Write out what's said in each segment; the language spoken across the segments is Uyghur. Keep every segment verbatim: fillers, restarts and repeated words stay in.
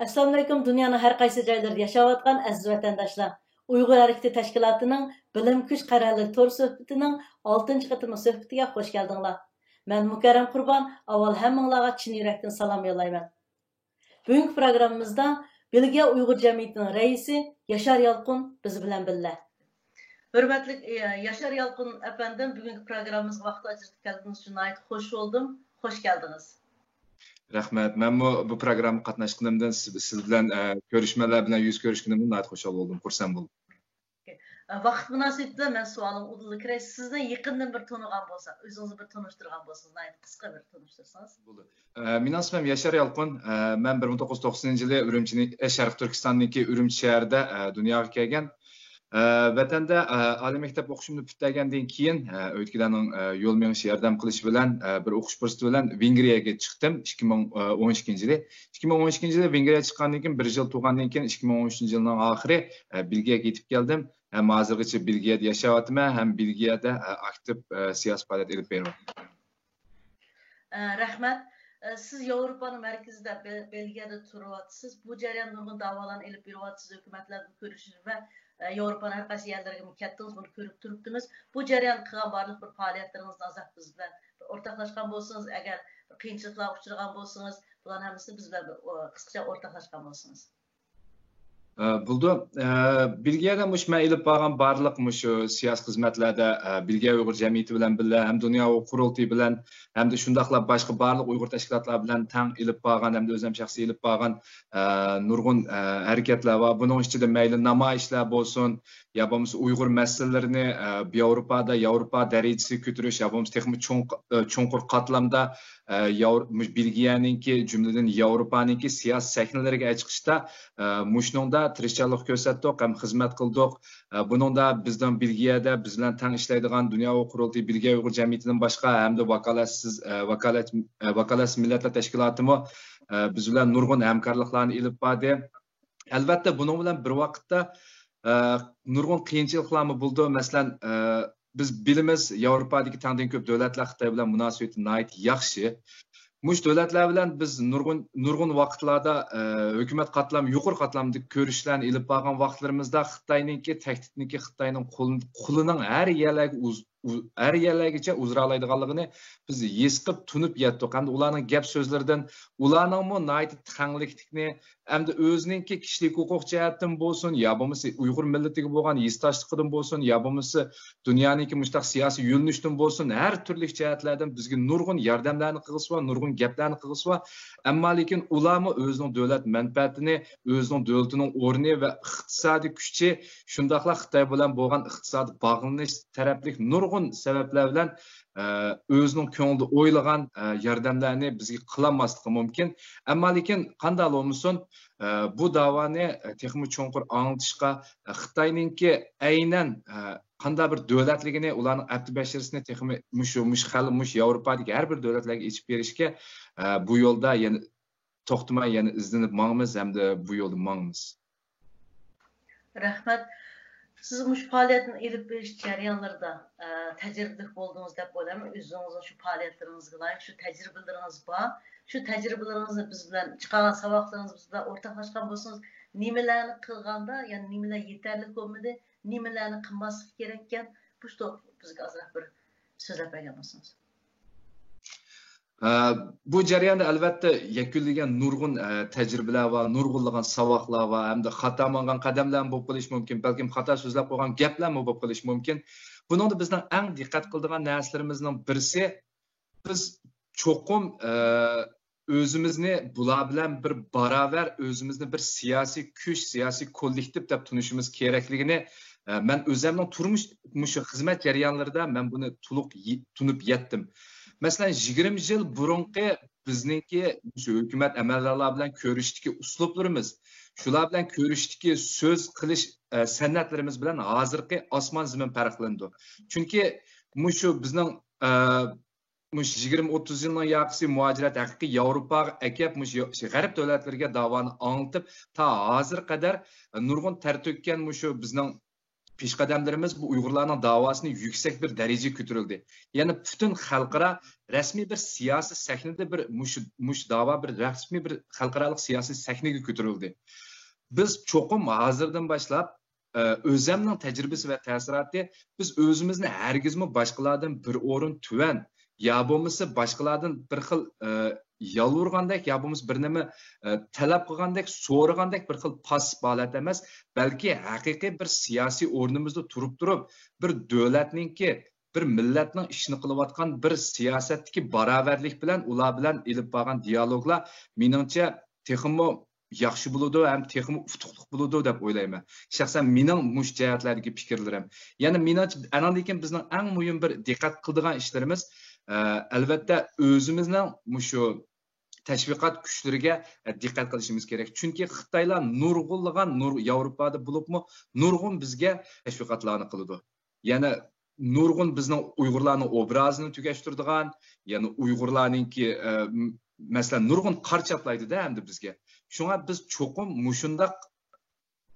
ئەسسالامۇئەلەيكۇم، دۇنيانىڭ ھەر قايسى جايلىرىدا ياشاۋاتقان ئەزىز ۋەتەنداشلار! ئۇيغۇر ھەرىكىتى تەشكىلاتىنىڭ بىلىم كۈچ قەرەللىك تور سۆھبىتىنىڭ ئالتىنچى قېتىملىق سۆھبىتىگە خوش كەلدىڭلار. مەن مۇكەررەم قۇربان، ئاۋۋال ھەممىڭلارغا چىن يۈرەكتىن سالام يوللايمەن. بۈگۈنكى پروگراممىمىزدا بېلگىيە ئۇيغۇر جەمئىيىتىنىڭ رەئىسى ياشار يالقۇن بىز بىلەن بىللە. ھۆرمەتلىك، ئى، ياشار يالقۇن ئەپەندىم، بۈگۈنكى پروگراممىمىزغا ۋاقىت ئاجرىتىپ كەلگىنىڭىز ئۈچۈن ناھايىتى خوش بولدۇم. خوش كەلدىڭىز. رەھمەت. مەنمۇ بۇ پروگراممىغا قاتناشقىنىمدىن، سىز، سىز بىلەن، ئە، كۆرۈشمەنلەر بىلەن يۈز كۆرۈشكىنىمدىن ناھايىتى خۇشال بولدۇم، خۇرسەن بولدۇم. ئە، ۋاقىت مۇناسىۋىتى بىلەن مەن سوئالىمغا ئۇدۇللا كىرەي. سىزنى يېقىندىن بىر تونۇغان بولسا، ئۆزىڭىزنى بىر تونۇشتۇرغان بولسىڭىز، ناھايىتى قىسقا بىر تونۇشتۇرسىڭىز. بولدى. ئە، مېنىڭ ئىسمىم ياشار يالقۇن. ئە، مەن بىر مىڭ توققۇز يۈز توقسىنىنچى يىلى ئۈرۈمچىنى، ئە، شەرقىي تۈركىستاندىكى ئۈرۈمچى شەھىرىدە، ئە، دۇنياغا كەلگەن. ئە، ۋەتەندە، ئە، ئالىي مەكتەپ ئوقۇشۇمنى پۈتتۈرگەندىن كېيىن، ئە، ئۆيدىكىلەرنىڭ، ئە، يول مېڭىشى، ياردەم قىلىشى بىلەن، ئە، بىر ئوقۇش پۇرسىتى بىلەن ۋېنگرىيەگە چىقتىم. ئىككى مىڭ ئون ئىككىنچى يىلى. ئىككى مىڭ ئون ئىككىنچى يىلى ۋېنگرىيەگە چىققاندىن كېيىن، بىر يىل تۇرغاندىن كېيىن، ئىككى مىڭ ئون ئۈچىنچى يىلنىڭ ئاخىرى، ئە، بېلگىيەگە يېتىپ كەلدىم. ھەم ھازىرغىچە بېلگىيەدە ياشاۋاتىمەن، ھەم بېلگىيەدە، ئە، ئاكتىپ، ئە، سىياسىي پائالىيەت ئېلىپ بېرىۋاتىمەن. ئە، رەھمەت. ئە، سىز ياۋروپانىڭ مەركىزىدە، بې-، بېلگىيەدە تۇرۇۋاتىسىز. بۇ جەرياندا نۇرغۇن داۋالارنى ئېلىپ بېرىۋاتىسىز، ھۆكۈمەتلەر بىلەن كۆرۈشۈش ۋە، ئە، ياۋروپانىڭ ھەر قايسى يەرلىرىگىمۇ كەتتىڭىز، بۇنى كۆرۈپ تۇرۇپتىمىز. بۇ جەرياندا قىلغان بارلىق بىر پائالىيەتلىرىڭىزنى ئازراق بىز بىلەن بىر ئورتاقلاشقان بولسىڭىز، ئەگەر بىر قىيىنچىلىقلارغا ئۇچرىغان بولسىڭىز، بۇلارنىڭ ھەممىسىنى بىز بىلەن بىر، ئو، قىسقىچە ئورتاقلاشقان بولسىڭىز. ئە، بولىدۇ. ئە، بېلگىيەدە مۇشۇ مەن ئېلىپ بارغان بارلىق مۇشۇ سىياسىي خىزمەتلەردە، ئە، بېلگىيە ئۇيغۇر جەمئىيىتى بىلەن بىللە ھەم دۇنيا ئۇيغۇر قۇرۇلتىيى بىلەن ھەمدە شۇنداقلا باشقا بارلىق ئۇيغۇر تەشكىلاتلار بىلەن تەڭ ئېلىپ بارغان ھەمدە ئۆزۈم شەخسىي ئېلىپ بارغان، ئە، نۇرغۇن، ئە، ھەرىكەتلەر بار. بۇنىڭ ئىچىدە مەيلى نامايىشلار بولسۇن، يا بولمىسا ئۇيغۇر مەسىلىلىرىنى، ئە، ياۋروپادا، ياۋروپا دەرىجىسىگە كۆتۈرۈش، يا بولمىسا تېخىمۇ چوڭ، ئە، چوڭقۇر قاتلامدا، ئە، ياۋر-، مۇش-، بېلگىيەنىڭكى، جۈملىدىن ياۋروپانىڭكى سىياسىي سەھنىلىرىگە چىقىشتا، ئە، مۇشۇنىڭدا تىرىشچانلىق كۆرسەتتۇق ھەم خىزمەت قىلدۇق. ئە، بۇنىڭدا بىزنىڭ بېلگىيەدە بىز بىلەن تەڭ ئىشلەيدىغان دۇنيا ئۇيغۇر قۇرۇلتىيى بېلگىيە ئۇيغۇر جەمئىيىتىدىن باشقا ھەمدە ۋاكالەتسىز، ئە، ۋاكالەت-، ئە، ۋاكالەتسىز مىللەتلەر تەشكىلاتىمۇ، ئە، بىز بىلەن نۇرغۇن ھەمكارلىقلارنى ئېلىپ باردى. ئەلۋەتتە، بۇنىڭ بىلەن بىر ۋاقىتتا، ئە، نۇرغۇن قىيىنچىلىقلارمۇ بولىدۇ. مەسىلەن، ئە، بىز بىلىمىز، ياۋروپادىكى تەڭدىن كۆپ دۆلەتلەر خىتاي بىلەن مۇناسىۋىتى ناھايىتى ياخشى. مۇشۇ دۆلەتلەر بىلەن بىز نۇرغۇن، نۇرغۇن ۋاقىتلاردا، ئە، ھۆكۈمەت قاتلام، يۇقىرى قاتلامدىكى كۆرۈشلەرنى ئېلىپ بارغان ۋاقىتلىرىمىزدا خىتاينىڭكى تەھدىتنىڭكى، خىتاينىڭ قول-، قولىنىڭ ھەر يەرلەرگە ئۇز-، ئۇ-، ھەر يەرلەرگىچە ئۇزىرالايدىغانلىقىنى بىز ھېس قىلىپ، تونۇپ يەتتۇق. ھەمدە ئۇلارنىڭ گەپ سۆزلىرىدىن، ئۇلارنىڭمۇ ناھايىتى تەڭلىكلىكنى، ئەمدى ئۆزىنىڭكى كىشىلىك ھوقۇق جەھەتتىن بولسۇن، يا بولمىسا ئۇيغۇر مىللىتىگە بولغان ھېسداشلىقىدىن بولسۇن، يا بولمىسا دۇنيانىڭكى مۇشۇنداق سىياسىي يۆنىلىشتىن بولسۇن، ھەر تۈرلۈك جەھەتلەردىن بىزگە نۇرغۇن ياردەملەرنى قىلغۇسى بار، نۇرغۇن گەپلەرنى قىلغۇسى بار. ئەمما لېكىن ئۇلارمۇ ئۆزىنىڭ دۆلەت مەنپەئەتىنى، ئۆزىنىڭ دۆلىتىنىڭ ئورنى ۋە ئىقتىسادىي كۈچى، شۇنداقلا خىتاي بىلەن بولغان ئىقتىسادىي باغلىنىش تەرەپلىك نۇرغۇن سەۋەبلەر بىلەن، ئە، ئۆزىنىڭ كۆڭلىدە ئويلىغان، ئە، ياردەملەرنى بىزگە قىلالماسلىقى مۇمكىن. ئەمما لېكىن قانداقلا بولمىسۇن، ئە، بۇ داۋانى، ئە، تېخىمۇ چوڭقۇر ئاڭلىتىشقا، ئە، خىتاينىڭكى ئەينەن، ئە، قانداق بىر دۆلەتلىكىنى، ئۇلارنىڭ ئەپتى بەشىرىسىنى تېخىمۇ مۇشۇ، مۇشۇ خەل-، مۇشۇ ياۋروپادىكى ھەر بىر دۆلەتلەرگە ئېچىپ بېرىشكە، ئە، بۇ يولدا يەنە توختىماي يەنە ئىزدىنىپ ماڭىمىز ھەمدە بۇ يولدا ماڭىمىز. رەھمەت. سىز مۇشۇ پائالىيەتنى ئېلىپ بېرىش جەريانلىرىدا، ئە، تەجرىبىلىك بولدىڭىز دەپ ئويلايمەن. ئۆزىڭىزنىڭ شۇ پائالىيەتلىرىڭىزگە لايىق شۇ تەجرىبىلىرىڭىز بار. شۇ تەجرىبىلىرىڭىزنى بىز بىلەن، چىقارغان ساۋاقلىرىڭىزنى بىز بىلەن ئورتاقلاشقان بولسىڭىز، نېمىلەرنى قىلغاندا، يەنى نېمىلەر يېتەرلىك بولمىدى، نېمىلەرنى قىلماسلىق كېرەككەن، مۇشۇ توغرىلىق بىزگە ئازراق بىر سۆزلەپ بەرگەن بولسىڭىز. ئە، بۇ جەرياندا ئەلۋەتتە يەكۈنلىگەن نۇرغۇن، ئە، تەجرىبىلەر بار، نۇرغۇنلىغان ساۋاقلار بار ھەمدە خاتا ماڭغان قەدەملەرمۇ بولۇپ قېلىشى مۇمكىن، بەلكىم خاتا سۆزلەپ قويغان گەپلەرمۇ بولۇپ قېلىشى مۇمكىن. بۇنىڭدا بىزنىڭ ئەڭ دىققەت قىلىدىغان نەرسىلىرىمىزنىڭ بىرسى، بىز چوقۇم، ئە، ئۆزىمىزنى بۇلار بىلەن بىر باراۋەر، ئۆزىمىزنى بىر سىياسىي كۈچ، سىياسىي كوللېكتىپ دەپ تونۇشىمىز كېرەكلىكىنى، ئە، مەن ئۆزۈمنىڭ تۇرمۇش، مۇشۇ خىزمەت جەريانلىرىدا مەن بۇنى تولۇق يې-، تونۇپ يەتتىم. مەسىلەن، يىگىرمە يىل بۇرۇنقى بىزنىڭكى مۇشۇ ھۆكۈمەت ئەمەلدارلار بىلەن كۆرۈشتىكى ئۇسلۇبلىرىمىز، شۇلار بىلەن كۆرۈشتىكى سۆز قىلىش، ئە، سەنئەتلىرىمىز بىلەن ھازىرقى ئاسمان زېمىن پەرقلىنىدۇ. چۈنكى مۇشۇ بىزنىڭ، ئە، مۇشۇ يىگىرمە ئوتتۇز يىلنىڭ ياقىسى مۇھاجىرەت ھەقىقىي ياۋروپاغا ئەكەپ، مۇشۇ يا-، شۇ غەرب دۆلەتلىرىگە داۋانى ئاڭلىتىپ، تا ھازىرغا قەدەر نۇرغۇن تەر تۆككەن مۇشۇ بىزنىڭ پېشقەدەملىرىمىز بۇ ئۇيغۇرلارنىڭ داۋاسىنى يۈكسەك بىر دەرىجىگە كۆتۈرۈلدى. يەنى پۈتۈن خەلقئارا رەسمىي بىر سىياسىي سەھنىدە بىر مۇشۇ، مۇشۇ داۋا بىر رەسمىي بىر خەلقئارالىق سىياسىي سەھنىگە كۆتۈرۈلدى. بىز چوقۇم ھازىردىن باشلاپ، ئە، ئۆزەمنىڭ تەجرىبىسى ۋە تەسىراتى، بىز ئۆزىمىزنى ھەرگىزمۇ باشقىلاردىن بىر ئورۇن تۆۋەن، يا بولمىسا باشقىلاردىن بىر خىل، ئە، يالۋۇرغاندەك يا بولمىسا بىر نېمە، ئە، تەلەپ قىلغاندەك، سورىغاندەك بىر خىل پاسسىپ ھالەت ئەمەس، بەلكى ھەقىقىي بىر سىياسىي ئورنىمىزدا تۇرۇپ تۇرۇپ، بىر دۆلەتنىڭكى، بىر مىللەتنىڭ ئىشىنى قىلىۋاتقان بىر سىياسەتتىكى باراۋەرلىك بىلەن ئۇلار بىلەن ئېلىپ بارغان دىيالوگلار، مېنىڭچە، تېخىمۇ ياخشى بولىدۇ ھەم تېخىمۇ ئۇتۇقلۇق بولىدۇ دەپ ئويلايمەن. شەخسەن مېنىڭ مۇشۇ جەھەتلەردىكى پىكىرلىرىم. يەنە مېنىڭچە، ئانىڭدىن كېيىن بىزنىڭ ئەڭ مۇھىم بىر دىققەت قىلىدىغان ئىشلىرىمىز، ئە، ئەلۋەتتە، ئۆزىمىزنىڭ مۇشۇ تەشۋىقات كۈچلىرىگە، ئە، دىققەت قىلىشىمىز كېرەك. چۈنكى خىتايلار نۇرغۇنلىغان، نۇر-، ياۋروپادا بولۇپمۇ نۇرغۇن بىزگە تەشۋىقاتلارنى قىلىدۇ. يەنە نۇرغۇن بىزنىڭ ئۇيغۇرلارنىڭ ئوبرازىنى تۈگەشتۈرىدىغان، يەنە ئۇيغۇرلارنىڭكى، ئە، م-، مەسىلەن، نۇرغۇن قار چاپلايدۇ-دە ئەمدى بىزگە. شۇڭا بىز چوقۇم مۇشۇنداق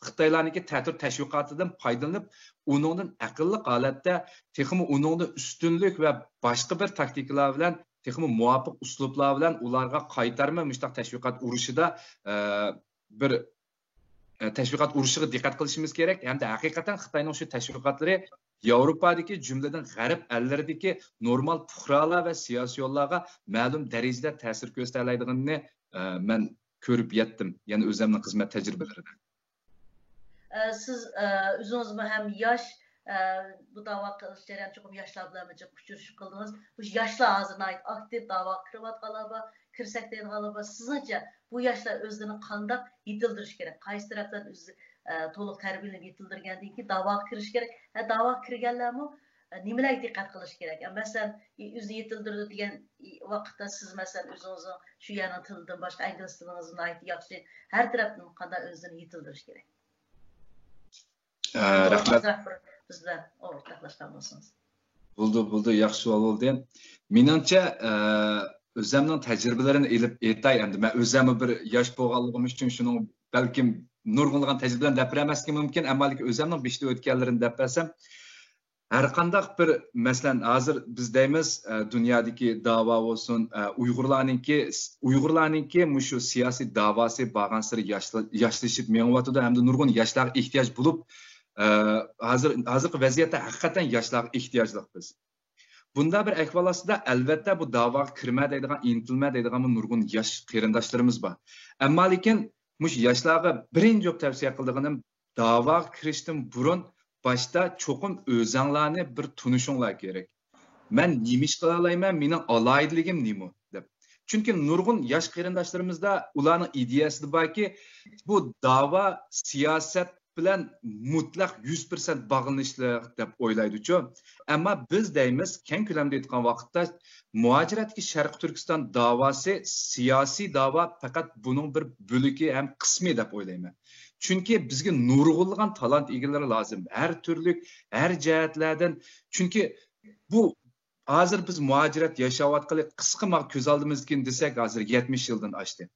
خىتايلارنىڭكى تەتۈر تەشۋىقاتىدىن پايدىلىنىپ، ئۇنىڭدىن ئەقىللىق ھالەتتە تېخىمۇ ئۇنىڭدىن ئۈستۈنلۈك ۋە باشقا بىر تاكتىكىلار بىلەن، تېخىمۇ مۇۋاپىق ئۇسلۇبلار بىلەن ئۇلارغا قايتارما مۇشۇنداق تەشۋىقات ئۇرۇشىدا، ئە، بىر، ئە، تەشۋىقات ئۇرۇشىغا دىققەت قىلىشىمىز كېرەك ھەمدە ھەقىقەتەن خىتاينىڭ شۇ تەشۋىقاتلىرى ياۋروپادىكى، جۈملىدىن غەرب ئەللىرىدىكى نورمال پۇقرالار ۋە سىياسىيونلارغا مەلۇم دەرىجىدە تەسىر كۆرسىتەلەيدىغىنىنى، ئە، مەن كۆرۈپ يەتتىم، يەنى ئۆزۈمنىڭ خىزمەت تەجرىبىلىرىدە. ئە، سىز، ئە، ئۆزىڭىزمۇ ھەم ياش، ئە، بۇ داۋا قىلىش جەريانى چوقۇم ياشلار بىلەن جىق ئۇچرىشىپ قىلدىڭىز. مۇشۇ ياشلار ھازىر ناھايىتى ئاكتىپ، داۋاغا كىرىۋاتقانلار بار، كىرسەك دەيدىغانلار بار. سىزنىڭچە بۇ ياشلار ئۆزلىرىنى قانداق يېتىلدۈرۈش كېرەك؟ قايسى تەرەپلەردىن ئۆزى، ئە، تولۇق تەربىيەلىنىپ يېتىلدۈرگەندىن كېيىن داۋاغا كىرىش كېرەك؟ ھە، داۋاغا كىرگەنلەرمۇ، ئە، نېمىلەرگە دىققەت قىلىش كېرەك؟ ئە، مەسىلەن، ئۆزىنى يېتىلدۈرىدۇ دېگەن ۋاقىتتا سىز، مەسىلەن، ئۆزىڭىزنىڭ شۇ يەرنىڭ تىلىدىن باشقا ئىنگلىز تىلىڭىزنى ناھايىتى ياخشى، ھەر تەرەپتىن قانداق ئۆزىنى يېتىلدۈرۈش كېرەك؟ ئە، رەھمەت. ئازراق بىر بىز بىلەن ئورتاقلاشقان بولسىڭىز. بولدى، بولدى، ياخشى سوئال بولدى. مېنىڭچە، ئە، ئۆزەمنىڭ تەجرىبىلىرىنى ئېلىپ ئېيتاي ئەمدى. مەن ئۆزەممۇ بىر ياش بولغانلىقىم ئۈچۈن شۇنىڭ بەلكىم نۇرغۇنلىغان تەجرىبىلەرنى دەپ بېرەلمەسلىكىم مۇمكىن، ئەمما لېكىن ئۆزەمنىڭ بېشىدا ئۆتكەنلىرىنى دەپ بەرسەم، ھەرقانداق بىر، مەسىلەن، ھازىر بىز دەيمىز، ئە، دۇنيادىكى داۋا بولسۇن، ئە، ئۇيغۇرلارنىڭكى، ئۇيغۇرلارنىڭكى مۇشۇ سىياسىي داۋاسى بارغانسېرى ياشلا-، ياشلىشىپ مېڭىۋاتىدۇ ھەمدە نۇرغۇن ياشلارغا ئېھتىياج بولۇپ، ئە، ھازىر، ھازىرقى ۋەزىيەتتە ھەقىقەتەن ياشلارغا ئېھتىياجلىق بىز. بۇنداق بىر ئەھۋال ئاستىدا، ئەلۋەتتە، بۇ داۋاغا كىرمە دەيدىغان، ئىنتىلمە دەيدىغان بۇ نۇرغۇن ياش قېرىنداشلىرىمىز بار. ئەمما لېكىن مۇشۇ ياشلارغا بىرىنچى بولۇپ تەۋسىيە قىلىدىغىنىم، داۋاغا كىرىشتىن بۇرۇن باشتا چوقۇم ئۆزەڭلارنى بىر تونۇشۇڭلار كېرەك. مەن نېمە ئىش قىلالايمەن، مېنىڭ ئالاھىدىلىكىم نېمە دەپ. چۈنكى نۇرغۇن ياش قېرىنداشلىرىمىزدا ئۇلارنىڭ ئىدىيەسىدە باركى، بۇ داۋا سىياسەت بىلەن مۇتلەق يۈز پىرسەنت باغلىنىشلىق دەپ ئويلايدۇچۇ. ئەمما بىز دەيمىز، كەڭ كۆلەمدە ئېيتقان ۋاقىتتا، مۇھاجىرەتتىكى شەرقىي تۈركىستان داۋاسى سىياسىي داۋا، پەقەت بۇنىڭ بىر بۆلىكى ھەم قىسمى دەپ ئويلايمەن. چۈنكى بىزگە نۇرغۇنلىغان تالانت ئىگىلىرى لازىم. ھەر تۈرلۈك، ھەر جەھەتلەردىن. چۈنكى بۇ ھازىر بىز مۇھاجىرەت ياشاۋاتقىلى قىسقا ماڭا كۆز ئالدىمىزدىكىنى دېسەك، ھازىر يەتمىش يىلدىن ئاشتى.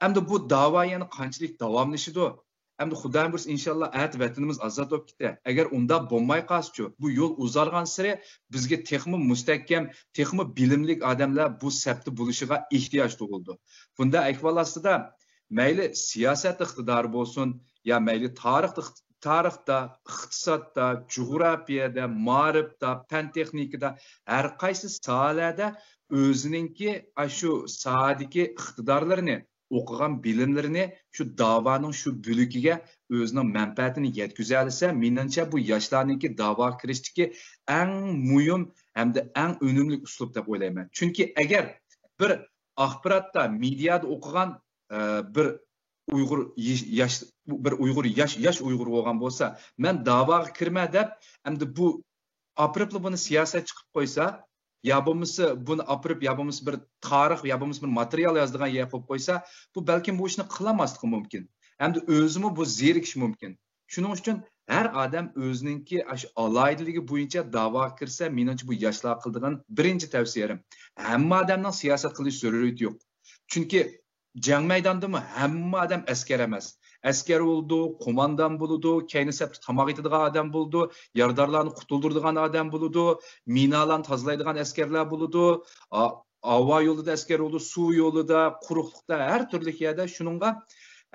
ئەمدى بۇ داۋا يەنە قانچىلىك داۋاملىشىدۇ؟ ئەمدى خۇدايىم بۇيرۇسا، ئىنشاللا، ئەتە ۋەتىنىمىز ئازاد بولۇپ كېتە. ئەگەر ئۇنداق بولماي قالسىچۇ، بۇ يول ئۇزارغانسېرى بىزگە تېخىمۇ مۇستەھكەم، تېخىمۇ بىلىملىك ئادەملەر بۇ سەپتە بولۇشىغا ئېھتىياج تۇغۇلىدۇ. بۇنداق ئەھۋال ئاستىدا مەيلى سىياسەت ئىقتىدارى بولسۇن، يا مەيلى تارىخ ئىقت-، تارىختا، ئىقتىسادتا، جۇغراپىيەدە، مائارىپتا، پەن تېخنىكىدا، ھەر قايسى ساھەلەردە ئۆزىنىڭكى ئاشۇ ساھەدىكى ئىقتىدارلىرىنى، ئوقۇغان بىلىملىرىنى شۇ داۋانىڭ شۇ بۆلىكىگە ئۆزىنىڭ مەنپەئەتىنى يەتكۈزەلىسە، مېنىڭچە بۇ ياشلارنىڭكى داۋاغا كىرىشتىكى ئەڭ مۇھىم ھەمدە ئەڭ ئۈنۈملۈك ئۇسلۇب دەپ ئويلايمەن. چۈنكى ئەگەر بىر ئاخباراتتا، مېدىيادا ئوقۇغان، ئە، بىر ئۇيغۇر ياش، بىر ئۇيغۇر ياش، ياش ئۇيغۇر بولغان بولسا، مەن داۋاغا كىرمە دەپ، ئەمدى بۇ ئاپىرىپلا بۇنى سىياسەتچى قىلىپ قويسا، يا بولمىسا بۇنى ئاپىرىپ، يا بولمىسا بىر تارىخ، يا بولمىسا بىر ماتېرىيال يازىدىغان يەر قىلىپ قويسا، بۇ بەلكىم بۇ ئىشنى قىلالماسلىقى مۇمكىن. ھەمدە ئۆزىمۇ بۇ زېرىكىشى مۇمكىن. شۇنىڭ ئۈچۈن ھەر ئادەم ئۆزىنىڭكى ئاشۇ ئالاھىدىلىكى بويىچە داۋاغا كىرسە، مېنىڭچە بۇ ياشلارغا قىلىدىغان بىرىنچى تەۋسىيەم. ھەممە ئادەمنىڭ سىياسەت قىلىش زۆرۈرىيىتى يوق. چۈنكى جەڭ مەيدانىدىمۇ ھەممە ئادەم ئەسكەر ئەمەس. ئەسكەر بولىدۇ، قوماندان بولىدۇ، كەينى سەپتە تاماق ئېتىدىغان ئادەم بولىدۇ، يارىدارلارنى قۇتۇلدۇرىدىغان ئادەم بولىدۇ، مىنالارنى تازىلايدىغان ئەسكەرلەر بولىدۇ، ئا-، ھاۋا يولىدا ئەسكەر بولىدۇ، سۇ يولىدا، قۇرۇقلۇقتا، ھەر تۈرلۈك يەردە. شۇنىڭغا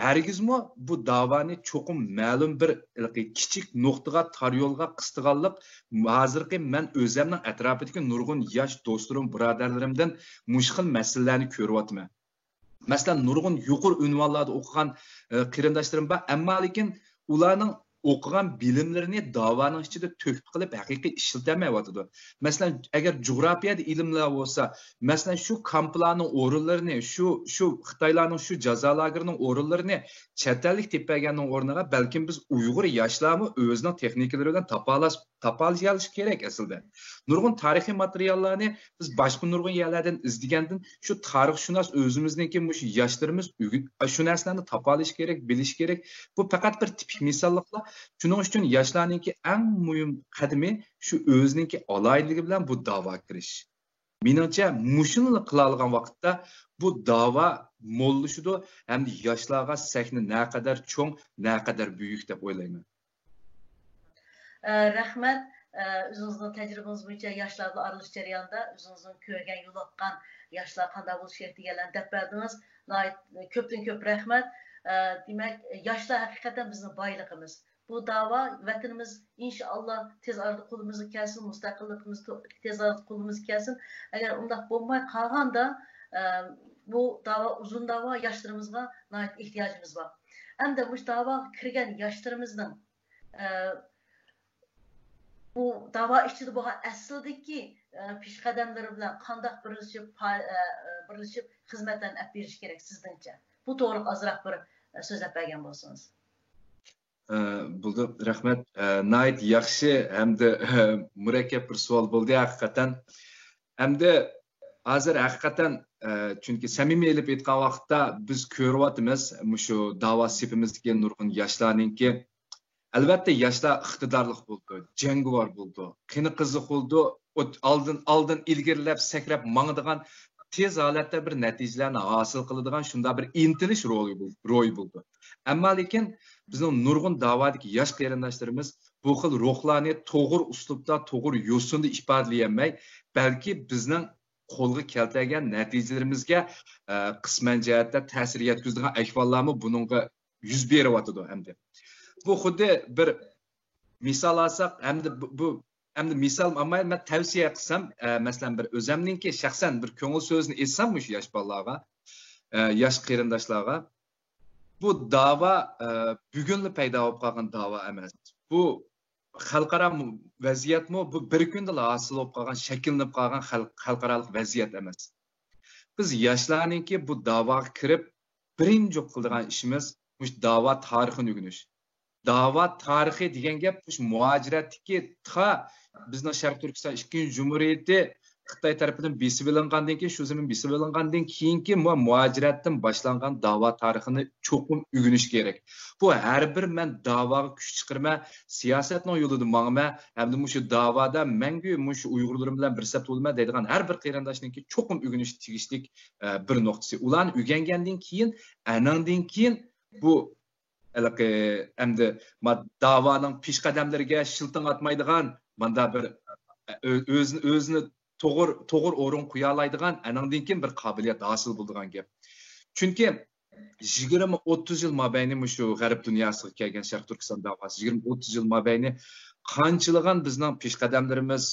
ھەرگىزمۇ بۇ داۋانى چوقۇم مەلۇم بىر ھېلىقى كىچىك نۇقتىغا، تار يولغا قىستىغانلىق، ھازىرقى مەن ئۆزەمنىڭ ئەتراپىدىكى نۇرغۇن ياش دوستلىرىم، بۇرادەرلىرىمدىن مۇشۇ خىل مەسىلىلەرنى كۆرۈۋاتىمەن. مەسىلەن، نۇرغۇن يۇقىرى ئۇنۋانلاردا ئوقۇغان، ئە، قېرىنداشلىرىم بار، ئەمما لېكىن ئۇلارنىڭ ئوقۇغان بىلىملىرىنى داۋانىڭ ئىچىدە تۆھپە قىلىپ، ھەقىقىي ئىشلىتەلمەيۋاتىدۇ. مەسىلەن، ئەگەر جۇغراپىيەدە ئىلىملەر بولسا، مەسىلەن، شۇ كامپلارنىڭ ئورۇنلىرىنى، شۇ، شۇ خىتايلارنىڭ شۇ جازا لاگېرىنىڭ ئورۇنلىرىنى چەت ئەللىك تېپىپ بەرگەننىڭ ئورنىغا، بەلكىم بىز ئۇيغۇر ياشلارمۇ ئۆزىنىڭ تېخنىكىلىرى بىلەن تاپالاش-، تاپالىشى كېرەك ئەسلىدە. نۇرغۇن تارىخىي ماتېرىياللارنى بىز باشقا نۇرغۇن يەرلەردىن ئىزدىگەندىن، شۇ تارىخشۇناس ئۆزىمىزنىڭكى مۇشۇ ياشلىرىمىز ئۆگىن-، شۇ نەرسىلەرنى تاپالىشى كېرەك، بىلىشى كېرەك. بۇ پەقەت بىر تىپىك مىساللىقلا. شۇنىڭ ئۈچۈن ياشلارنىڭكى ئەڭ مۇھىم قەدىمى شۇ ئۆزىنىڭكى ئالاھىدىلىكى بىلەن بۇ داۋاغا كىرىش. مېنىڭچە، مۇشۇنىلا قىلالىغان ۋاقىتتا بۇ داۋا موللىشىدۇ ھەمدە ياشلارغا سەھنە نەقەدەر چوڭ، نەقەدەر بۈيۈك دەپ ئويلايمەن. ئە، رەھمەت. ئە، ئۆزىڭىزنىڭ تەجرىبىڭىز بويىچە ياشلار بىلەن ئارىلىشىش جەريانىدا ئۆزىڭىزنىڭ كۆرگەن، يولۇققان ياشلار قانداق بولۇشى كېرەك دېگەنلەرنى دەپ بەردىڭىز. ناھايىتى كۆپتىن كۆپ رەھمەت. ئە، دېمەك، ياشلار ھەقىقەتەن بىزنىڭ بايلىقىمىز. بۇ داۋا ۋەتىنىمىز ئىنشائاللا تېز ئارىدا قولىمىزغا كەلسۇن، مۇستەقىللىقىمىز تو-، تېز ئارىدا قولىمىزغا كەلسۇن. ئەگەر ئۇنداق بولماي قالغاندا، ئە، بۇ داۋا ئۇزۇن داۋا، ياشلىرىمىزغا ناھايىتى ئېھتىياجىمىز بار. ئەمدى مۇشۇ داۋاغا كىرگەن ياشلىرىمىزنىڭ، ئە، بۇ داۋا ئىچىدە بولغان ئەسلىدىكى، ئە، پېشقەدەملىرى بىلەن قانداق بىرلىشىپ، پا-، ئە، ئە، بىرلىشىپ خىزمەتلەرنى ئېلىپ بېرىش كېرەك سىزنىڭچە؟ بۇ توغرىلىق ئازراق بىر، ئە، سۆزلەپ بەرگەن بولسىڭىز. ئە، بولدى، رەھمەت. ئە، ناھايىتى ياخشى ھەمدە، ئە، مۇرەككەپ بىر سوئال بولدى ھەقىقەتەن. ئەمدى ھازىر ھەقىقەتەن، ئە، چۈنكى سەمىمىي ئېلىپ ئېيتقان ۋاقىتتا بىز كۆرۈۋاتىمىز، مۇشۇ داۋا سېپىمىزدىكى نۇرغۇن ياشلارنىڭكى، ئەلۋەتتە، ياشلار ئىقتىدارلىق بولىدۇ، جەڭگىۋار بولىدۇ، قېنى قىزىق بولىدۇ، ئوت-، ئالدىن، ئالدىن ئىلگىرىلەپ، سەكرەپ ماڭىدىغان، تېز ھالەتتە بىر نەتىجىلەرنى ھاسىل قىلىدىغان شۇنداق بىر ئىنتىلىش روھى بول-، روھى بولىدۇ. ئەمما لېكىن بىزنىڭ نۇرغۇن داۋادىكى ياش قېرىنداشلىرىمىز بۇ خىل روھلارنى توغرا ئۇسلۇبتا، توغرا يوسۇندا ئىپادىلىيەلمەي، بەلكى بىزنىڭ قولغا كەلتۈرگەن نەتىجىلىرىمىزگە، ئە، قىسمەن جەھەتتە تەسىر يەتكۈزىدىغان ئەھۋاللارمۇ بۇنىڭغا يۈز بېرىۋاتىدۇ ئەمدى. بۇ خۇددى بىر مىسال ئالساق، ئەمدى بۇ، بۇ، ئەمدى مىسال ئالماي، مەن تەۋسىيە قىلسام، ئە، مەسىلەن، بىر ئۆزەمنىڭكى شەخسەن بىر كۆڭۈل سۆزىنى ئېيتسام مۇشۇ ياش بالىلارغا، ئە، ياش قېرىنداشلارغا، بۇ داۋا، ئە، بۈگۈنلا پەيدا بولۇپ قالغان داۋا ئەمەس. بۇ خەلقئارا مۇ-، ۋەزىيەتمۇ بۇ بىر كۈندىلا ھاسىل بولۇپ قالغان، شەكىللىنىپ قالغان خەلق-، خەلقئارالىق ۋەزىيەت ئەمەس. بىز ياشلارنىڭكى بۇ داۋاغا كىرىپ، بىرىنچى قىلىدىغان ئىشىمىز مۇشۇ داۋا تارىخىنى ئۆگىنىش. داۋا تارىخى دېگەن گەپ مۇشۇ مۇھاجىرەتتىكى تا بىزنىڭ شەرقىي تۈركىستان ئىككىنچى جۇمھۇرىيىتى خىتاي تەرىپىدىن بېسىۋېلىنغاندىن كېيىن، شۇ زېمىن بېسىۋېلىنغاندىن كېيىنكى مۇ-، مۇھاجىرەتتىن باشلانغان داۋا تارىخىنى چوقۇم ئۆگىنىش كېرەك. بۇ ھەر بىر مەن داۋاغا كۈچ چىقىرىمەن، سىياسەتنىڭ يولىدا ماڭىمەن ھەمدە مۇشۇ داۋادا مەڭگۈ مۇشۇ ئۇيغۇرلىرىم بىلەن بىر سەپتە بولىمەن دەيدىغان ھەر بىر قېرىنداشنىڭكى چوقۇم ئۆگىنىشى تېگىشلىك، ئە، بىر نۇقتىسى. ئۇلارنى ئۆگەنگەندىن كېيىن، ئەنىڭدىن كېيىن بۇ ھېلىقى ئەمدى ما-، داۋانىڭ پېشقەدەملىرىگە شىلتىڭ ئاتمايدىغان، ماندا بىر ئۆ-، ئۆزىنى، ئۆزىنى توغرا، توغرا ئورۇن قويالايدىغان، ئەنىڭدىن كېيىن بىر قابىلىيەت ھاسىل بولىدىغان گەپ. چۈنكى يىگىرمە، ئوتتۇز يىل مابەينى مۇشۇ غەرب دۇنياسىغا كەلگەن شەرقىي تۈركىستان داۋاسى، يىگىرمە، ئوتتۇز يىل مابەينى قانچىلىغان بىزنىڭ پېشقەدەملىرىمىز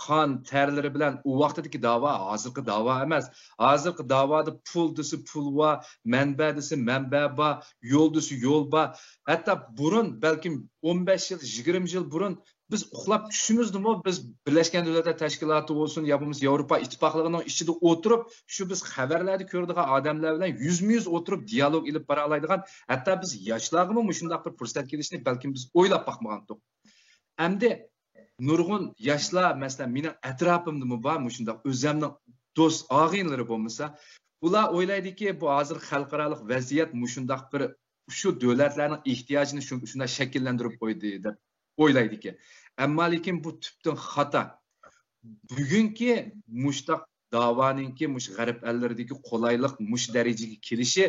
قان تەرلىرى بىلەن ئۇ ۋاقتىدىكى داۋا ھازىرقى داۋا ئەمەس. ھازىرقى داۋادا پۇل دېسە پۇل بار، مەنبە دېسە مەنبە بار، يول دېسە يول بار. ھەتتا بۇرۇن، بەلكىم ئون بەش يىل، يىگىرمە يىل بۇرۇن بىز ئۇخلاپ چۈشىمىزدىمۇ بىز بىرلەشكەن دۆلەتلەر تەشكىلاتى بولسۇن يا بولمىسا ياۋروپا ئىتتىپاقلىقىنىڭ ئىچىدە ئولتۇرۇپ، شۇ بىز خەۋەرلەردە كۆرىدىغان ئادەملەر بىلەن يۈزمۇ يۈز ئولتۇرۇپ دىيالوگ ئېلىپ بارالايدىغان، ھەتتا بىز ياشلارغىمۇ مۇشۇنداق بىر پۇرسەت كېلىشىنى بەلكىم بىز ئويلاپ باقمىغانتۇق. ئەمدى نۇرغۇن ياشلار، مەسىلەن، مېنىڭ ئەتراپىمدىمۇ بار مۇشۇنداق ئۆزەمنىڭ دوست ئاغىنىلىرى بولمىسا، ئۇلار ئويلايدىكى، بۇ ھازىر خەلقئارالىق ۋەزىيەت مۇشۇنداق بىر، شۇ دۆلەتلەرنىڭ ئېھتىياجىنى شۇ-، شۇنداق شەكىللەندۈرۈپ قويدى دەپ ئويلايدىكەن. ئەمما لېكىن بۇ تۈپتىن خاتا. بۈگۈنكى مۇشۇنداق داۋانىڭكى مۇشۇ غەرب ئەللىرىدىكى قولايلىق مۇشۇ دەرىجىگە كېلىشى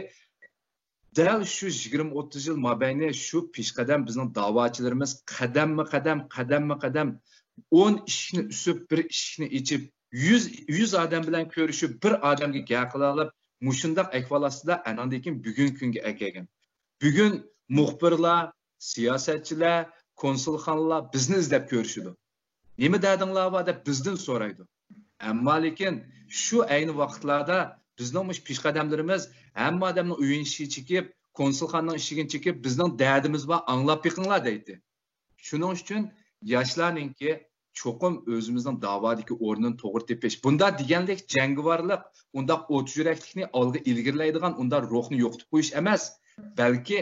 دەل شۇ يىگىرمە ئوتتۇز يىل مابەينى شۇ پېشقەدەم بىزنىڭ داۋاچىلىرىمىز قەدەممۇ قەدەم، قەدەممۇ قەدەم ئون ئىشىكنى ئۈسۈپ، بىر ئىشىكنى ئېچىپ، يۈز، يۈز ئادەم بىلەن كۆرۈشۈپ، بىر ئادەمگە گەپ قىلالىپ، مۇشۇنداق ئەھۋال ئاستىدا ئەنەندىن كېيىن بۈگۈنكى كۈنگە ئەكەلگەن. بۈگۈن مۇخبىرلار، سىياسەتچىلەر، كونسۇلخانىلار بىزنى ئىزدەپ كۆرۈشىدۇ. نېمە دەردىڭلار بار دەپ بىزدىن سورايدۇ. ئەمما لېكىن شۇ ئەينى ۋاقىتلاردا بىزنىڭ مۇشۇ پېشقەدەملىرىمىز ھەممە ئادەمنىڭ ئۆيىنى ئىشىگە چېكىپ، كونسۇلخانىنىڭ ئىشىكىنى چېكىپ، بىزنىڭ دەردىمىز بار، ئاڭلاپ بېقىڭلار دەيتتى. شۇنىڭ ئۈچۈن ياشلارنىڭكى چوقۇم ئۆزىمىزنىڭ داۋادىكى ئورنىنى توغرا تېپىش. بۇنداق دېگەنلىك جەڭگىۋارلىق، ئۇنداق ئوت يۈرەكلىكنى ئالغا ئىلگىرىلەيدىغان ئۇنداق روھنى يوقىتىپ قويۇش ئەمەس، بەلكى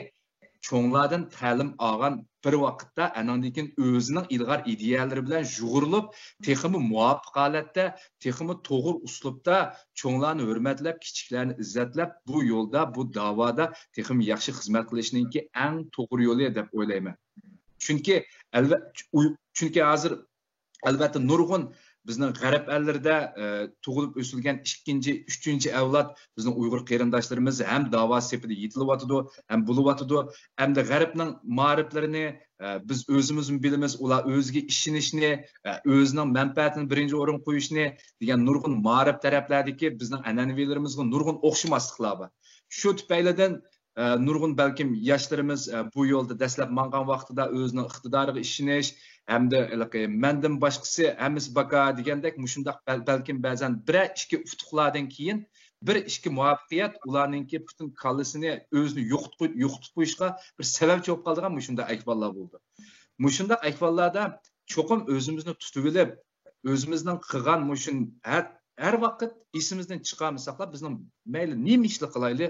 چوڭلاردىن تەلىم ئالغان بىر ۋاقىتتا، ئەنىڭدىن كېيىن ئۆزىنىڭ ئىلغار ئىدىيەلىرى بىلەن يۇغۇرۇلۇپ، تېخىمۇ مۇۋاپىق ھالەتتە، تېخىمۇ توغرا ئۇسلۇبتا چوڭلارنى ھۆرمەتلەپ، كىچىكلەرنى ئىززەتلەپ، بۇ يولدا، بۇ داۋادا تېخىمۇ ياخشى خىزمەت قىلىشنىڭكى ئەڭ توغرا يولى دەپ ئويلايمەن. چۈنكى ئەلۋە-، ئۇي-، چۈنكى ھازىر ئەلۋەتتە نۇرغۇن بىزنىڭ غەرب ئەللىرىدە، ئە، تۇغۇلۇپ ئۆسۈلگەن ئىككىنچى، ئۈچىنچى ئەۋلاد بىزنىڭ ئۇيغۇر قېرىنداشلىرىمىز ھەم داۋا سېپىدە يېتىلىۋاتىدۇ، ھەم بولۇۋاتىدۇ. ئەمدى غەربنىڭ مائارىپلىرىنى، ئە، بىز ئۆزىمىزمۇ بىلىمىز، ئۇلار ئۆزىگە ئىشىنىشنى، ئە، ئۆزىنىڭ مەنپەئەتىنى بىرىنچى ئورۇنغا قويۇشنى دېگەن نۇرغۇن مائارىپ تەرەپلەردىكى بىزنىڭ ئەنئەنىۋىلىرىمىزغا نۇرغۇن ئوخشىماسلىقلار بار. شۇ تۈپەيلىدىن ئە، نۇرغۇن بەلكىم ياشلىرىمىز، ئە، بۇ يولدا دەسلەپ ماڭغان ۋاقتىدا ئۆزىنىڭ ئىقتىدارىغا ئىشىنىش ھەمدە ھېلىقى مەندىن باشقىسى ھەممىسى باكا دېگەندەك مۇشۇنداق بەل-، بەلكىم بەزەن بىرەر ئىككى ئۇتۇقلاردىن كېيىن بىر ئىككى مۇۋەپپەقىيەت ئۇلارنىڭكى پۈتۈن كاللىسىنى ئۆزىنى يوقىتىپ قوي-، يوقىتىپ قويۇشقا بىر سەۋەبچى بولۇپ قالىدىغان مۇشۇنداق ئەھۋاللار بولىدۇ. مۇشۇنداق ئەھۋاللاردا چوقۇم ئۆزىمىزنى تۇتۇۋېلىپ، ئۆزىمىزنىڭ قىلغان مۇشۇ ھەر، ھەر ۋاقىت ئېسىمىزدىن چىقارمىساقلا، بىزنىڭ مەيلى نېمە ئىشلا قىلايلى،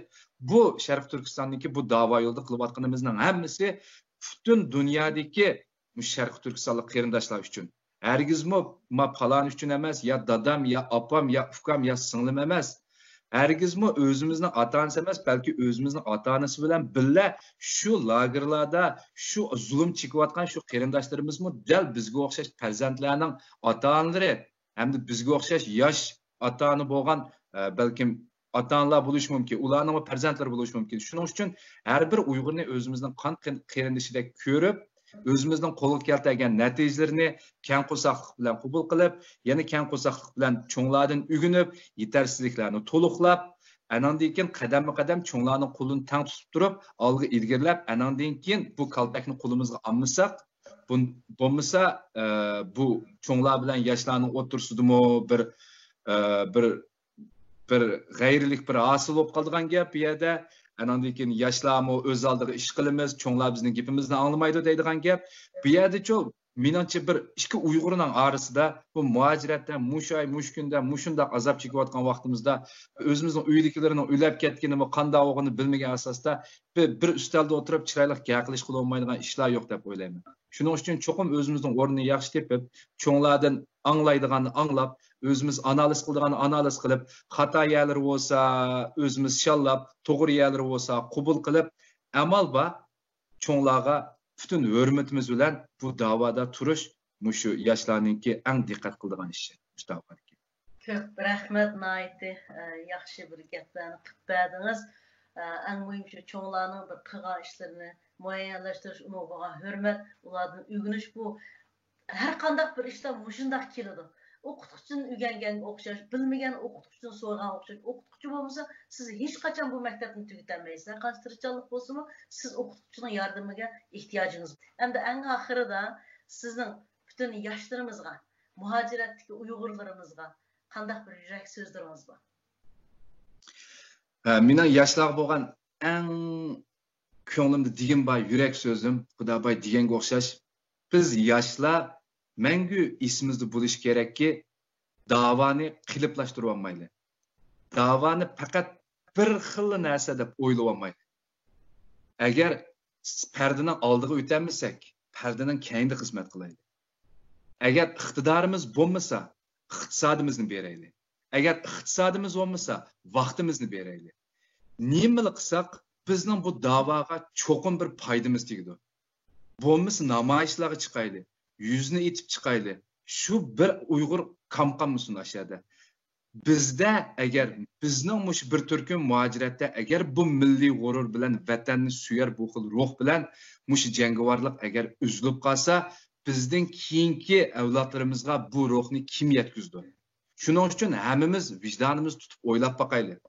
بۇ شەرقىي تۈركىستاندىكى بۇ داۋا يولىدا قىلىۋاتقىنىمىزنىڭ ھەممىسى پۈتۈن دۇنيادىكى مۇشۇ شەرقىي تۈركىستانلىق قېرىنداشلار ئۈچۈن. ھەرگىزمۇ ما پالان ئۈچۈن ئەمەس، يا دادام، يا ئاپام، يا ئۇكام، يا سىڭلىم ئەمەس. ھەرگىزمۇ ئۆزىمىزنىڭ ئاتا-ئانىسى ئەمەس، بەلكى ئۆزىمىزنىڭ ئاتا-ئانىسى بىلەن بىللە شۇ لاگېرلاردا شۇ زۇلۇم چېكىۋاتقان شۇ قېرىنداشلىرىمىزمۇ دەل بىزگە ئوخشاش پەرزەنتلەرنىڭ ئاتا-ئانىلىرى ھەمدە بىزگە ئوخشاش ياش ئاتا-ئانا بولغان، ئە، بەلكىم ئاتا-ئانىلار بولۇشى مۇمكىن، ئۇلارنىڭمۇ پەرزەنتلىرى بولۇشى مۇمكىن. شۇنىڭ ئۈچۈن ھەر بىر ئۇيغۇرنى ئۆزىمىزنىڭ قان قېرىندىشىدەك كۆرۈپ، ئۆزىمىزنىڭ قولغا كەلتۈرگەن نەتىجىلىرىنى كەڭ قورساقلىق بىلەن قوبۇل قىلىپ، يەنە كەڭ قورساقلىق بىلەن چوڭلاردىن ئۆگىنىپ، يېتەرسىزلىكلەرنى تولۇقلاپ، ئەنىڭدىن كېيىن قەدەممۇ قەدەم چوڭلارنىڭ قولىنى تەڭ تۇتۇپ تۇرۇپ، ئالغا ئىلگىرىلەپ، ئەنىڭدىن كېيىن بۇ كالتەكنى قولىمىزغا ئالمىساق، بۇ، بولمىسا، ئە، بۇ چوڭلار بىلەن ياشلارنىڭ ئوتتۇرىسىدىمۇ بىر، ئە، بىر بىر غەيرىيلىك بىر ھاسىل بولۇپ قالىدىغان گەپ بۇ يەردە. ئاناندىن كېيىن ياشلارمۇ ئۆز ئالدىغا ئىش قىلىمىز، چوڭلار بىزنىڭ گېپىمىزنى ئاڭلىمايدۇ دەيدىغان گەپ. بۇ يەردىچۇ، مېنىڭچە بىر ئىككى ئۇيغۇرنىڭ ئارىسىدا بۇ مۇھاجىرەتتە مۇشۇ ئاي، مۇشۇ كۈندە مۇشۇنداق ئازاب چېكىۋاتقان ۋاقتىمىزدا ئۆزىمىزنىڭ ئۆيدىكىلىرىنىڭ ئۆلۈپ كەتكىنىمۇ، قانداق بولغىنىنى بىلمىگەن ئاساستا بىر، بىر ئۈستەلدە ئولتۇرۇپ چىرايلىق گەپ قىلىشقىلا بولمايدىغان ئىشلار يوق دەپ ئويلايمەن. شۇنىڭ ئۈچۈن چوقۇم ئۆزىمىزنىڭ ئورنىنى ياخشى تېپىپ، چوڭلاردىن ئاڭلايدىغاننى ئاڭلاپ، ئۆزىمىز ئانالىز قىلىدىغاننى ئانالىز قىلىپ، خاتا يەرلىرى بولسا ئۆزىمىز شاللاپ، توغرا يەرلىرى بولسا قوبۇل قىلىپ، ئامال بار چوڭلارغا پۈتۈن ھۆرمىتىمىز بىلەن بۇ داۋادا تۇرۇش مۇشۇ ياشلارنىڭكى ئەڭ دىققەت قىلىدىغان ئىشى، مۇشۇ داۋادىكى. كۆپ رەھمەت، ناھايىتى، ئە، ياخشى بىر گەپلەرنى قىلىپ بەردىڭىز. ئە، ئەڭ مۇھىم شۇ چوڭلارنىڭ بىر قىلغان ئىشلىرىنى مۇئەييەنلەشتۈرۈش، ئۇنىڭغا بولغان ھۆرمەت، ئۇلاردىن ئۆگىنىش، بۇ ھەر قانداق بىر ئىشتا مۇشۇنداق كېلىدۇ. ئوقۇتقۇچىدىن ئۆگەنگەنگە ئوخشاش، بىلمىگەن ئوقۇتقۇچىدىن سورىغانغا ئوخشاش. ئوقۇتقۇچى بولمىسا، سىز ھېچقاچان بۇ مەكتەپنى تۈگىتەلمەيسىز. ھەر قانچە تىرىشچانلىق بولسىمۇ، سىز ئوقۇتقۇچىنىڭ ياردىمىگە ئېھتىياجىڭىز بار. ئەمدى ئەڭ ئاخىرىدا سىزنىڭ پۈتۈن ياشلىرىمىزغا، مۇھاجىرەتتىكى ئۇيغۇرلىرىمىزغا قانداق بىر يۈرەك سۆزلىرىڭىز بار؟ ھە، مېنىڭ ياشلارغا بولغان ئەڭ كۆڭلۈمدە دېگىنى بار، يۈرەك سۆزۈم، خۇدا باي دېگەنگە ئوخشاش، بىز ياشلار مەڭگۈ ئېسىمىزدە بولۇشى كېرەككى، داۋانى قېلىپلاشتۇرۇۋالمايلى. داۋانى پەقەت بىر خىللا نەرسە دەپ ئويلىۋالمايلى. ئەگەر پەردىنىڭ ئالدىغا ئۆتەلمىسەك، پەردىنىڭ كەينىدە خىزمەت قىلايلى. ئەگەر ئىقتىدارىمىز بولمىسا، ئىقتىسادىمىزنى بېرەيلى. ئەگەر ئىقتىسادىمىز بولمىسا، ۋاقتىمىزنى بېرەيلى. نېمىلا قىلساق، بىزنىڭ بۇ داۋاغا چوقۇم بىر پايدىمىز تېگىدۇ. بولمىسا نامايىشلارغا چىقايلى، يۈزنى ئېتىپ چىقايلى. شۇ بىر ئۇيغۇر كام قالمىسۇن ئاشۇ يەردە. بىزدە ئەگەر بىزنىڭ مۇشۇ بىر تۈركۈم مۇھاجىرەتتە ئەگەر بۇ مىللىي غۇرۇر بىلەن ۋەتەننى سۆيەر بۇ خىل روھ بىلەن مۇشۇ جەڭگىۋارلىق ئەگەر ئۈزۈلۈپ قالسا، بىزدىن كېيىنكى ئەۋلادلىرىمىزغا بۇ روھنى كىم يەتكۈزىدۇ؟ شۇنىڭ ئۈچۈن ھەممىمىز ۋىجدانىمىز تۇتۇپ ئويلاپ باقايلى.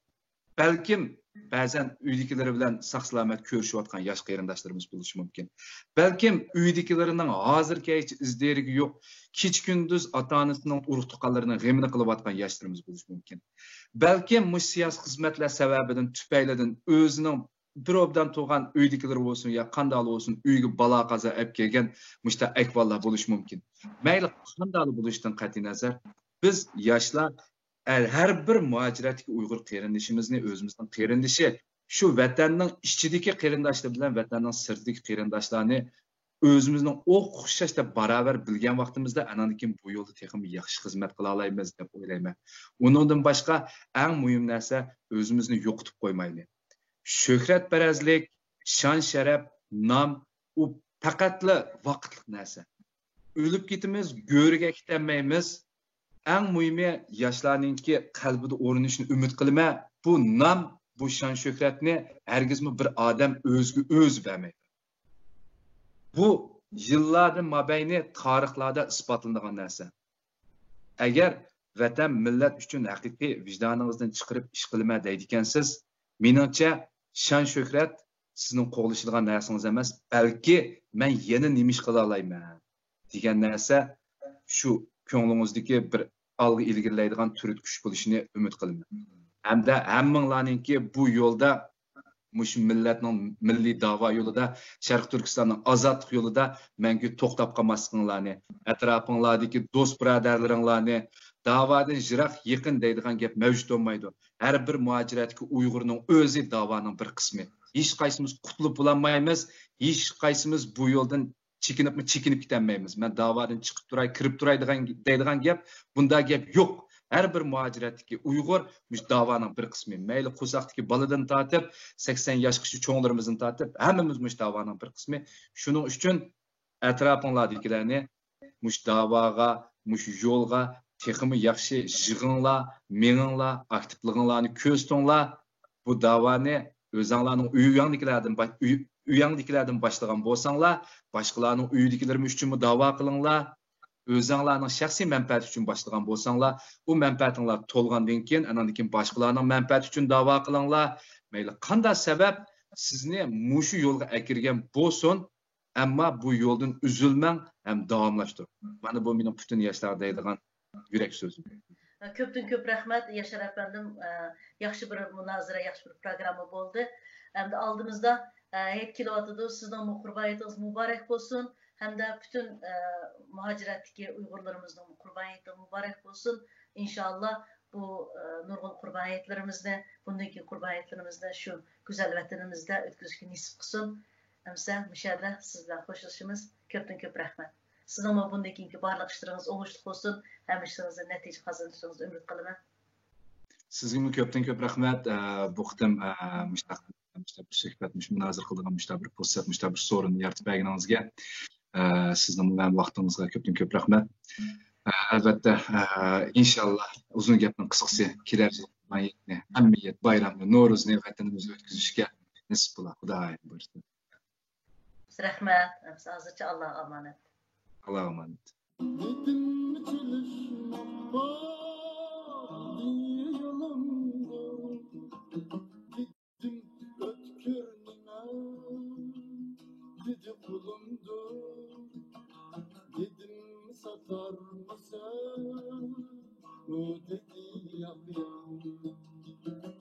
بەلكىم بەزەن ئۆيدىكىلىرى بىلەن ساق-سالامەت كۆرۈشۈۋاتقان ياش قېرىنداشلىرىمىز بولۇشى مۇمكىن. بەلكىم ئۆيدىكىلىرىنىڭ ھازىرغىچە ئىز-دېرىكى يوق، كېچە-كۈندۈز ئاتا-ئانىسىنىڭ، ئۇرۇق-تۇغقانلىرىنىڭ غېمىنى قىلىۋاتقان ياشلىرىمىز بولۇشى مۇمكىن. بەلكىم مۇشۇ سىياسىي خىزمەتلەر سەۋەبىدىن، تۈپەيلىدىن ئۆزىنىڭ بىر ئوبدان تۇغان ئۆيدىكىلىرى بولسۇن يا قانداقلا بولسۇن، ئۆيىگە بالا-قازا ئەپ كەلگەن مۇشۇنداق ئەھۋاللار بولۇشى مۇمكىن. مەيلى قانداقلا بولۇشىدىن قەتئىينەزەر، بىز ياشلار ھەر، ھەر بىر مۇھاجىرەتتىكى ئۇيغۇر قېرىندىشىمىزنى، ئۆزىمىزنىڭ قېرىندىشى، شۇ ۋەتەننىڭ ئىچىدىكى قېرىنداشلار بىلەن ۋەتەننىڭ سىرتىدىكى قېرىنداشلارنى ئۆزىمىزنىڭ ئوخشاش دەپ باراۋەر بىلگەن ۋاقتىمىزدا، ئاناندىن كېيىن بۇ يولدا تېخىمۇ ياخشى خىزمەت قىلالايمىز دەپ ئويلايمەن. ئۇنىڭدىن باشقا ئەڭ مۇھىم نەرسە، ئۆزىمىزنى يوقىتىپ قويمايلى. شۆھرەتپەرەزلىك، شان-شەرەپ، نام، ئۇ پەقەتلا ۋاقىتلىق نەرسە. ئۆلۈپ كېتىمىز، گۆرۈگە كېتەلمەيمىز. ئەڭ مۇھىمى، ياشلارنىڭكى قەلبىدە ئورنىشىنى ئۈمىد قىلىمەن. بۇ نام، بۇ شان-شۆھرەتنى ھەرگىزمۇ بىر ئادەم ئۆزىگە ئۆزى بەرمەيدۇ. بۇ يىللاردىن مابەينى تارىخلاردا ئىسپاتلىنىدىغان نەرسە. ئەگەر ۋەتەن، مىللەت ئۈچۈن ھەقىقىي ۋىجدانىڭىزدىن چىقىرىپ ئىش قىلىمەن دەيدىكەنسىز، مېنىڭچە، شان-شۆھرەت سىزنىڭ قوغلىشىدىغان نەرسىڭىز ئەمەس، بەلكى مەن يەنە نېمە ئىش قىلالايمەن دېگەن نەرسە شۇ كۆڭلىڭىزدىكى بىر ئالغا ئىلگىرىلەيدىغان تۈرتكە كۈچ بولۇشىنى ئۈمىد قىلىمەن. ھەمدە ھەممىڭلارنىڭكى بۇ يولدا مۇشۇ مىللەتنىڭ مىللىي داۋا يولىدا، شەرقىي تۈركىستاننىڭ ئازادلىق يولىدا مەڭگۈ توختاپ قالماسلىقىڭلارنى، ئەتراپىڭلاردىكى دوست بۇرادەرلىرىڭلارنى، داۋادىن يىراق يېقىن دەيدىغان گەپ مەۋجۇت بولمايدۇ. ھەر بىر مۇھاجىرەتتىكى ئۇيغۇرنىڭ ئۆزى داۋانىڭ بىر قىسمى. ھېچقايسىمىز قۇتۇلۇپ بولالمايمىز، ھېچقايسىمىز بۇ يولدىن چېكىنىپمۇ چېكىنىپ كېتەلمەيمىز. مەن داۋادىن چىقىپ تۇراي، كىرىپ تۇراي دېگەن، دەيدىغان گەپ، بۇنداق گەپ يوق. ھەر بىر مۇھاجىرەتتىكى ئۇيغۇر مۇشۇ داۋانىڭ بىر قىسمى. مەيلى قورساقتىكى بالىدىن تارتىپ، سەكسەن ياشقىچە چوڭلىرىمىزدىن تارتىپ، ھەممىمىز مۇشۇ داۋانىڭ بىر قىسمى. شۇنىڭ ئۈچۈن ئەتراپىڭلاردىكىلەرنى مۇشۇ داۋاغا، مۇشۇ يولغا تېخىمۇ ياخشى يىغىڭلار، مېڭىڭلار، ئاكتىپلىقىڭلارنى كۆرسىتىڭلار. بۇ داۋانى ئۆزۈڭلارنىڭ ئۆيۈڭدىكىلەردىن با-، ئۆي-، ئۆيۈڭدىكىلەردىن باشلىغان بولساڭلار، باشقىلارنىڭ ئۆيىدىكىلىرى ئۈچۈنمۇ داۋا قىلىڭلار. ئۆزۈڭلارنىڭ شەخسىي مەنپەئەتى ئۈچۈن باشلىغان بولساڭلار، ئۇ مەنپەئەتىڭلار تولغاندىن كېيىن، ئاناندىن كېيىن باشقىلارنىڭ مەنپەئەتى ئۈچۈن داۋا قىلىڭلار. مەيلى قانداق سەۋەب سىزنى مۇشۇ يولغا ئەكىرگەن بولسۇن، ئەمما بۇ يولدىن ئۈزۈلمەڭ ھەم داۋاملاشتۇرۇڭ. مانا بۇ مېنىڭ پۈتۈن ياشلارغا دەيدىغان يۈرەك سۆزۈم. كۆپتىن كۆپ رەھمەت، ياشار ئەپەندىم. ئە، ياخشى بىر مۇنازىرە، ياخشى بىر پروگرامما بولدى. ئەمدى ئالدىمىزدا، ئە، ھېيت كېلىۋاتىدۇ. سىزنىڭمۇ قۇربان ھېيتىڭىز مۇبارەك بولسۇن. ھەمدە پۈتۈن، ئە، مۇھاجىرەتتىكى ئۇيغۇرلىرىمىزنىڭ قۇربان ھېيتى مۇبارەك بولسۇن. ئىنشائاللا، بۇ، ئە، نۇرغۇن قۇربان ھېيتلىرىمىزنى، بۇندىن كېيىن قۇربان ھېيتلىرىمىزنى شۇ گۈزەل ۋەتىنىمىزدە ئۆتكۈزۈشكە نېسىپ قىلسۇن. ئەمسە مۇشۇ يەردە سىز بىلەن خوشلىشىمىز. كۆپتىن كۆپ رەھمەت. سىزنىڭمۇ بۇندىن كېيىنكى بارلىق ئىشلىرىڭىز ئوڭۇشلۇق بولسۇن. ھەممە ئىشلىرىڭىزدىن نەتىجە قازىنىشىڭىزنى ئۈمىد قىلىمەن. سىزگىمۇ كۆپتىن كۆپ رەھمەت. ئە، بۇ قېتىم، ئە، مۇشۇنداق، مۇشۇنداق بىر سۆھبەت، مۇشۇ مۇنازىرە قىلىدىغان مۇشۇنداق بىر پۇرسەت، مۇشۇنداق بىر سورۇننى يارىتىپ بەرگىنىڭىزگە. ئە، سىزنىڭ بىلەن ۋاقتىڭىزغا كۆپتىن كۆپ رەھمەت. ئە، ئەلۋەتتە، ئە، ئىنشاللا ئۇزۇن گەپنىڭ قىسقىسى، كېلەر يىل ھەممە يەر بايرامنى، نورۇزنى ۋەتىنىمىزدە ئۆتكۈزۈشكە نېسىپ بولا، خۇدايىم بۇيرۇسا. رەھمەت. ھازىرچە ئاللاغا ئامانەت. ئاللاغا ئامانەت. دېدىم چېلىشماققا دېگىنىمدۇر. دېدىم ئۆتكۈر نېمە دېدى قولۇمدۇر. دېدىم ساتارمىسەن ئۇ دېدى ياق ياق.